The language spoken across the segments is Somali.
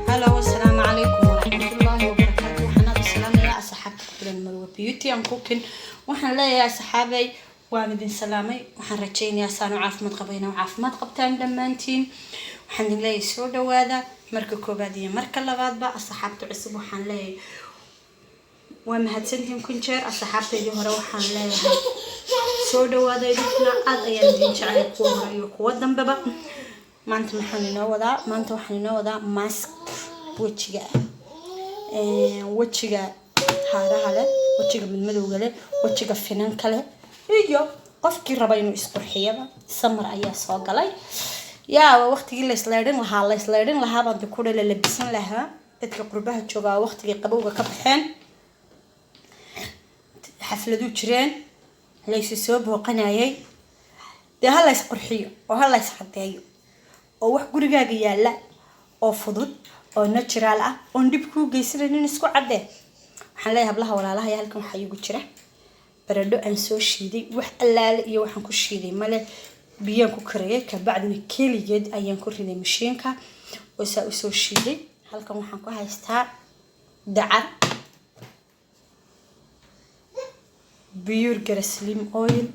Halo, asalaamu calaykum waraxmatullaahi wabarakaatu. Waxaan aad u salaamayaa asxaabta ku xiran Marwa Beauty and Cooking. Waxaan leeyahay, asxaabay, waan idin salaamay. Waxaan rajaynayaa saanu caafimaad qabayna oo caafimaad qabtaan dhammaantiin. Waxaan idin leeyahay soo dhawaada marka koowaad iyo marka labaadba. Asxaabta cusub waxaan leeyahay waa mahadsantihiin kun jeer. Asxaabtaydii hore waxaan leeyahay soo dhawaada idinkuna, aad ayaan idin jeclay, kuwa hore iyo kuwa dambeba. Maanta maxaan inoo wadaa? Maanta waxaan inoo wadaa mask wejiga ah, wejiga haaraha leh, wejiga madmadowga leh, wejiga finanka leh iyo qofkii raba inuu isqurxiyaba. Summer ayaa soo galay. Yaa waa waqtigii la isleedhin lahaa, la isleedhin lahaa baan ku la labisan lahaa. Dadka qurbaha joogaa waqtigii qabowga ka baxeen, xafladu jireen, laysu soo booqanayay. Dee ha la isqurxiyo oo ha la iscadeeyo, oo wax gurigaaga yaalla oo fudud oo natural ah oon dhib kuu geysanaynin isku caddee. Waxaan leeyahay hablaha walaalaha, halkan waxaa iigu jira baradho aan soo shiiday. Wax allaale iyo waxaan ku shiiday male, biyaan ku kariyay, kabacdina keligeed ayaan ku riday mashiinka oo saa usoo shiiday. Halkan waxaan ku haystaa dacar, pure glycerin oil,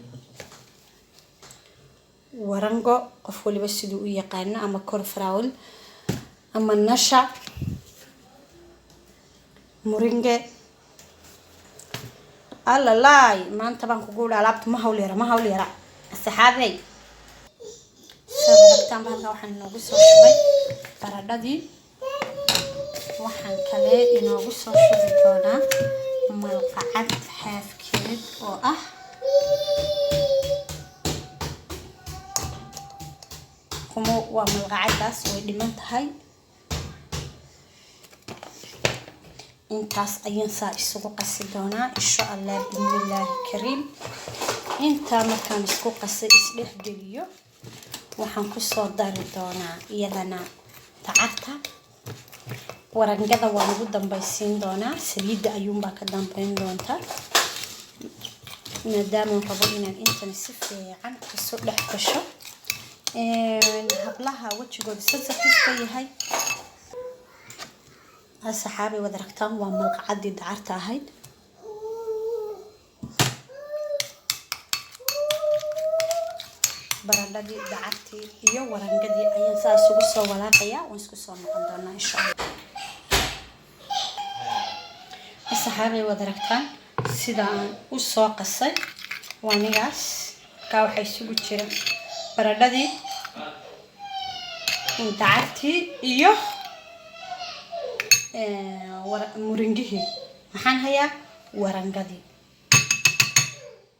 warango, qof waliba siduu u yaqaano, ama cornflour ama nasha, muringe. Alalaay, maanta baan kugu idhi alaabta ma hawl yara, ma hawl yara, asxaabey. Saad aragtaanba, halkaa waxaan inoogu soo shubay baradhadii. Waxaan kale inoogu soo shubi doonaa malqacad xaafkeed oo ah kuma waa malqacadaas, way dhiman tahay. Intaas ayaan saa isugu qasi doonaa, insha Allah, bismillaahi kariim. Intaa markaan isku qasay, isdhexgeliyo, waxaan kusoo dari doonaa iyadana dacarta. Warangada waan ugu dambaysiin doonaa, saliidda ayuunbaa ka dambeyn doonta, maadaama rabo inaan intan si fiican isu dhex gasho. Hablaha wejigooda sensitive ka yahay, asxaabay, wad aragtaan, waa malqacadii dacarta ahayd. Baradhadii, dacartii iyo warangadii ayaan saa isugu soo walaaqayaa. Waan isku soo noqon doonaa, insha Allah. Asxaabay, wad aragtaan sida aan u soo qasay. Waanigaas kaa waxaa isugu jira baradhadii, dacartii iyo muringihii. Maxaan hayaa? Warangadii.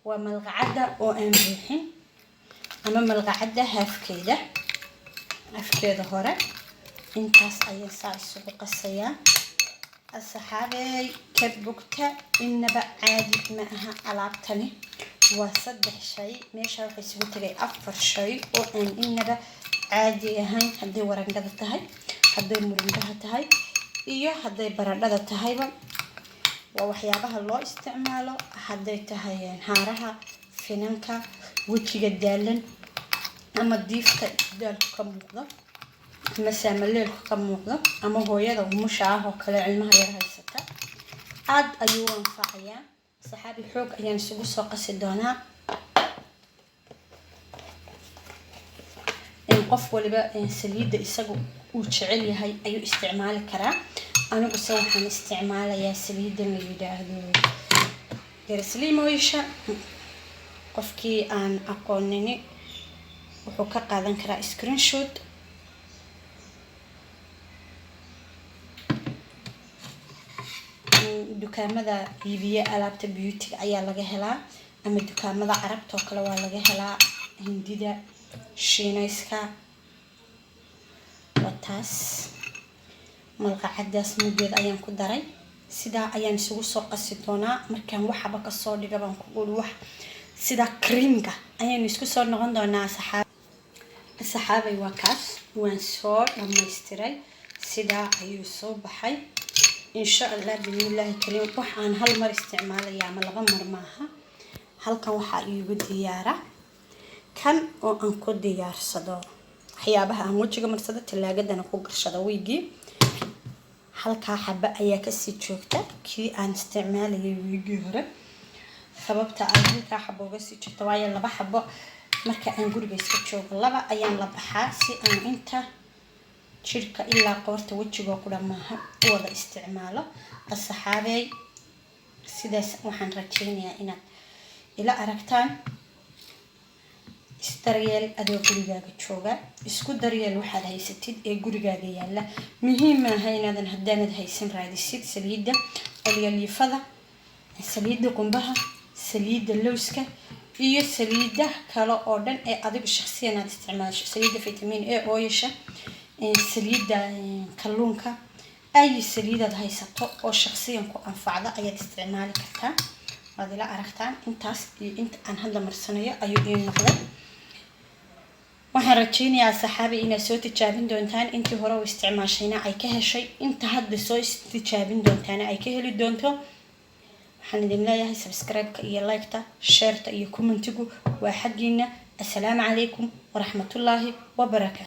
Waa malqacadda oo aan buuxin ama malqacadda haafkeeda, afkeeda hore. Intaas ayaan saa isugu qasayaa. Asxaabey, ka bogta, inaba caadi ma aha alaabtani. Waa saddex shay meesha waxaa isugu tegay, afar shay oo aan inaba caadi ahayn, hadday warangada tahay, hadday muringaha tahay iyo hadday baradhada tahayba. Waa waxyaabaha loo isticmaalo hadday tahay haaraha, finanka, wejiga daalan ama diifta daalku ka muuqdo ama saamaleelku ka muuqdo ama hooyada umusha ah oo kale cilmaha yar haysata, aad ayuu u anfacayaa. Saxaabi, xoog ayaan isugu soo qasi doonaa. Qof waliba saliidda isagu uu jecel yahay ayuu isticmaali karaa. Aniguse waxaan isticmaalayaa saliidan la yidhaahdo glycerin oil-sha. Qofkii aan aqoonini wuxuu ka qaadan karaa screenshot. Dukaamada iibiya alaabta beauty ayaa laga helaa, ama dukaamada Carabta oo kale waa laga helaa, Hindida, Shiinayska. Waa taas, malqacadaas muggeed ayaan ku daray. Sidaa ayaan isugu soo qasi doonaa. Markaan waxaba kasoo dhiga baan ku uri wax sida creamka ayaynu isku soo noqon doonaa. Saxaabay, waa kaas, waan soo dhamaystiray. Sidaa Sidaa ayuu soo baxay, insha Allah bismillaahi kariim. Waxaan hal mar isticmaalaya ama laba mar maaha. Halkan waxaa iigu diyaara kan oo aan ku diyaarsado waxyaabaha aan wejiga marsado, talaagadana ku gashado wiigii. Halkaa xaba ayaa kasii joogta kii aan isticmaalayay wiigii hore. Sababta ay halkaa xabo uga sii joogta, waayo laba xabo marka aan guriga iska joogo, laba ayaan la baxaa si aan inta jirka ilaa qoorta, wejigoo qura maaha, u wada isticmaalo. Asxaabey, sidaas waxaan rajeynayaa inaad ila aragtaan. Isdaryeel adoo gurigaaga jooga, isku daryeel waxaad haysatid ee gurigaaga yaala. Muhiim maaha inaadan haddaanad haysan raadisid saliidda olyaliifada, saliidda qumbaha, saliidda lowska iyo saliida kale oo dhan ee adigu shakhsiyan aad isticmaasho, saliidda vitamin A oil-sha, saliidda kalluunka. Ay saliidaad haysato oo shakhsiyan ku anfacda ayaad isticmaali kartaa. Waad ila aragtaan, intaas iyo inta aan hadda marsanayo ayuu ii noqday. Waxaan rajeynayaa, saxaabi, inaad soo tijaabin doontaan. Intii hore u isticmaashayna ay ka heshay, inta hadda soo tijaabin doontaana ay ka heli doonto. Waxaan idin leeyahay subscribe-ka iyo like-ta, share-ta iyo comment-igu waa xaggiina. Assalaamu calaykum waraxmatullaahi wabarakaatu.